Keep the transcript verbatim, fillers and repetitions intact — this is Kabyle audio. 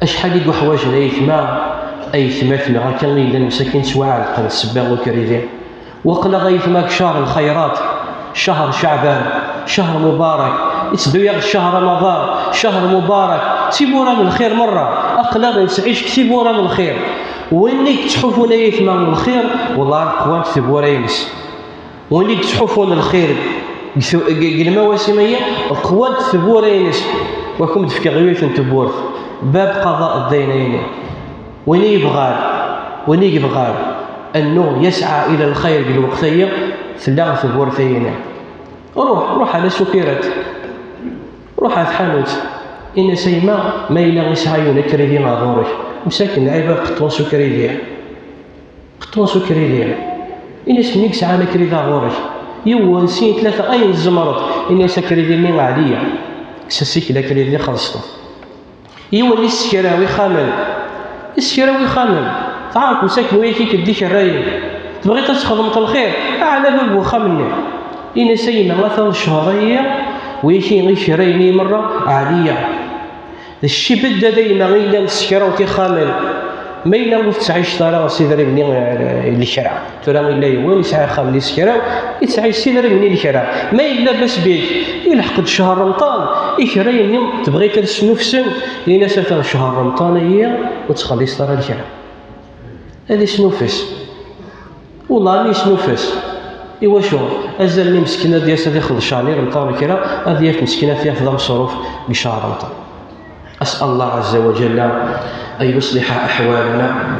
Acḥal i yuḥwaǧen ayetma, ayetma-tneɣ akka i llan msakin ttwaɛelqen ssebba ukridi. Waqila ayetma deg ccahr lxayrat, ccahr Ceɛban, ccahr Mubarak, itteddu-yaɣ-d ccahr Ramaḍan, ccahr Mubarak, d timura n lxir merra. Aql-aɣ nettɛic deg timura n lxir. Win i yettḥufun ayetma n lxir, wellah qwant tewwura-ines. Win i yettḥufun lxir deg tu-, deg, deg lmawasim-agi, qwant tewwura-ines. Wa kum d-fkiɣ yiwet n tewwurt, bab qada ddaynaini. Win i yebɣan, win i yebɣan annu yesɛa ila lxir deg lweqt-agi, tella tewwurt-ayini. Ruḥ, ruḥ ala sukirat, ruḥ ar tḥanut, in-as a yemma, ma yella yesɛa yiwen akridi ɣer ɣur-k, msakin lɛibad qeṭṭun s ukridi. Qeṭṭun s ukridi. Ini-as, mmi-k sɛan akridi ɣur-k. Yiwen, sin, tlata, ayen tzemreḍ. Ini-as, akridi-nni ɛliya. Kkes-as-ik akridi, xelṣeḍ. Yiwen issekra ixxamen. Issekra ixxamen. Tɛerq msakin wayaki-k d ikerrayen. Tebɣiḍ ad txedmeḍ lxir? Ɛla bab n uxxam-nni. Ini-as, a yemma, atan ccehṛ-agi, wayaki ikerrayen-nni merra, ɛliya. D ccibed d dayma i llan ssekra n tixxamen. Ma yella ur tettɛiceḍ ara s idrimen-nni, eh, n lekra. Tura yella yiwen yesɛa axxam n isekra, yettɛic s idrimen n lekra. Ma yella bas bik, ilḥeq-d ccher Remḍan, ikerrayen-nni tebɣiḍ ad snufsen, ini-as atan ccher Remḍan-agi ur ttxelliṣeḍ ara lekra. Ad isnufes. Wellah ad isnufes. Iwacu? Azal-nni meskin ad d-yas ad ixelleṣ ccher Remḍan kra, ad yaf meskin ad t-yaf d ameṣruf deg ccher Remḍan. أسأل الله عز وجل أن يصلح أحوالنا.